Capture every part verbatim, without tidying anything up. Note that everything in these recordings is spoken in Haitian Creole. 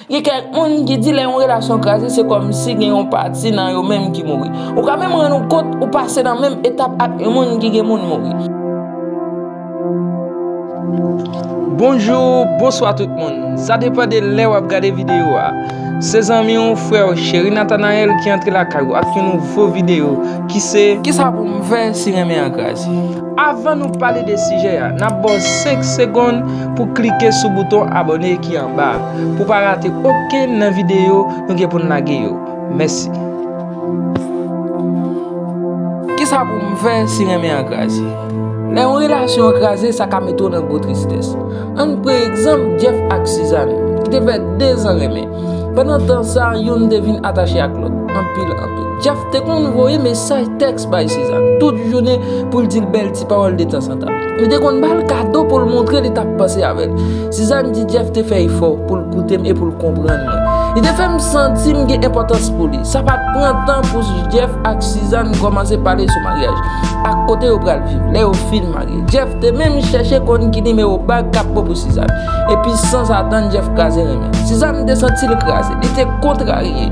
Gen kèk moun ki di lè yon relasyon kraze, se kòmsi gen yon pati nan yo menm ki mouri. Ou ka menm rann ou kont ou pase nan menm etap ak yon moun ki gen moun mouri. Bonjou, bonswa tout moun. Sa depann de lè w ap gade videyo a. Se zanmi w, frè w, Cheri Nathanael ki antre lakay ou ak yon nouvo videyo ki se Kisa pou m fè si renmen an kraze? Avan nou pale de sijè a, n ap ba w senk segonn pou klike sou bouton abòne ki anba a, pou w pa rate okenn nan videyo nou gen pou n lage yo. Mèsi. Kisa pou m fè si renmen an kraze? Lè yon relasyon an kraze, sa ka mete w nan gwo tristès. Ann pran egzanp Jeff ak Sizàn, ki te fè dezan renmen. Pandan tan sa, youn te vin atache ak lòt, anpil, anpil. Jeff te konn voye mesaj tèks bay Sizàn tout jounen pou l di l bèl ti pawòl de tanzantan. Li te konn ba l kado pou l montre li t ap panse avè l. Sizàn di Jeff te fè efò pou l koute m e pou l konprann mwen. Li te fè m santi m gen enpòtans pou li. Sa pa t pran tan pou Jeff ak Sizàn kòmanse pale sou maryaj ak kote yo pral viv lè yo fin marye. Jeff te menm chèche konn ki nimewo bag k ap bon pou Sizàn. Epi, san sa tann, Jeff kraze renmen. Sizàn te santi l kraze. Li te kontrarye.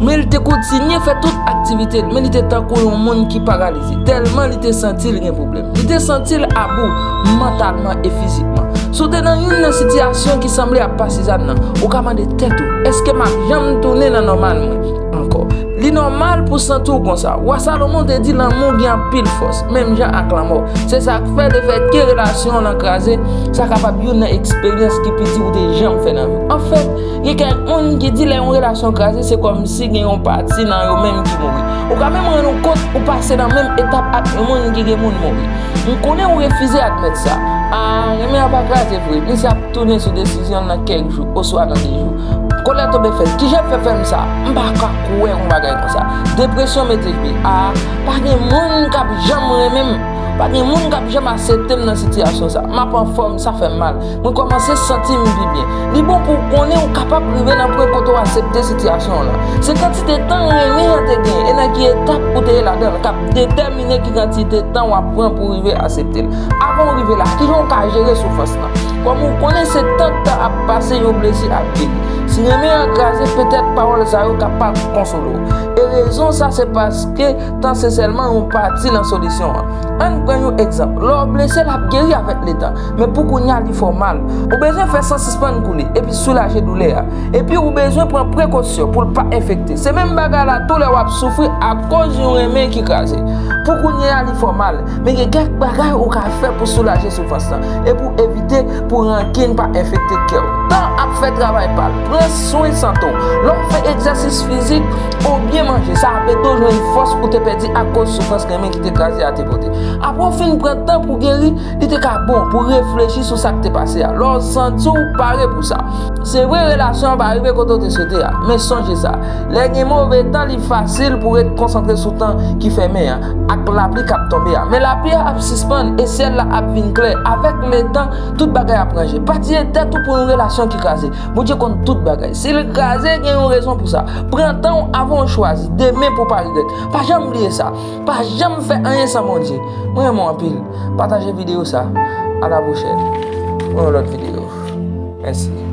Men li te kontinye fè tout aktivite l. Men li te tankou yon moun ki paralize, tèlman li te santi l gen pwoblèm. Li te santi l abou, mantalman e fizikman. Si w te nan youn nan sitiyasyon ki sanble ak pa Sizàn nan, ou ka mande tèt ou, èske m ap janm tounen nan nòmal mwen ankò? Li nòmal pou w santi w konsa. Wa Salomon te di lanmou gen anpil fòs, menm jan ak lanmò. Se sa k fè, lefètke relasyon w lan kraze, sa kapab youn nan eksperyans ki pi di ou te janm fè nan vi w. Anfèt, gen kèk moun ki di lè yon relasyon kraze, se kòmsi gen yon pati nan yo menm ki mouri. Ou ka menm rann ou kont ou pase nan menm etap ak yon moun ki gen moun mouri. M konnen ou refize admèt sa. A, renmen an pa kraze vre. Misye ap tounen sou desizyon l nan kèk jou oswa nan de jou. Kòlè tonbe fèt. Kijan l fè fè m sa? M pa ka kwè yon bagay konsa. Depresyon mete pye. A, pa gen moun k ap janm renmen m. Pa gen moun k ap janm aksepte m nan sitiyasyon sa. M ap anfòm, sa fè m mal. Mwen kòmanse santi m pi byen. Li bon pou w konnen ou kapab rive nan pwen kote w aksepte sitiyasyon w lan. Se kantite tan renmen an te gen e nan ki etap ou te ye ladan l k ap detèmine ki kantite tan w ap pran pou w rive aksepte l. Avan w rive la, kijan w ka jere soufrans lan? Kòm ou konnen, se tank tan ap pase, yon blesi ap geri. Si renmen an kraze, petèt pawòl sa yo ka pa konsole w. E rezon sa, se paske tan se sèlman yon pati nan solisyon an. Ann pran yon egzanp. Lè w blese, l ap geri avèk letan. Men pou kounye a, li fè w mal. Ou bezwen fè san sispann koule, epi soulaje doulè a. Epi ou bezwen pran prekosyon pou l pa enfekte. Se menm bagay la tou lè w ap soufri akoz yon renmen ki kraze. Pou kounye a, li fè w mal. Men gen kèk bagay ou ka fè pou soulaje soufrans lan e pou evite pou rankin pa enfekte kè w. Tan ap fè travay pa l. Pran swen sante w. Lè w fè egzèsis fizik ou byen manje, sa ap ede w jwenn fòs ou te pèdi akoz soufrans renmen ki te kraze a te pote. Apre w fin pran tan pou geri, li te ka bon pou w reflechi sou sa k te pase a. Lè w santi w pare pou sa. Se vre, relasyon an pa rive kote w te swete a, men sonje sa, lè gen move tan, li fasil pou w ret konsantre sou tan ki fèmen an ak lapli k ap tonbe a. Men lapli a ap sispann e syèl la ap vin klè. Avèk letan, tout bagay ap ranje. Pa tiye tèt ou pou yon relasyon ki kraze. Bondye konn tout bagay. Si l kraze, gen yon rezon pou sa. Pran tan w avan w chwazi demen pou w pa regrèt. Pa janm bliye sa. Pa janm fè anyen san Bondye. Mwen renmen w anpil. Pataje videyo sa. A la pwochèn. Pou yon lòt videyo. Mèsi.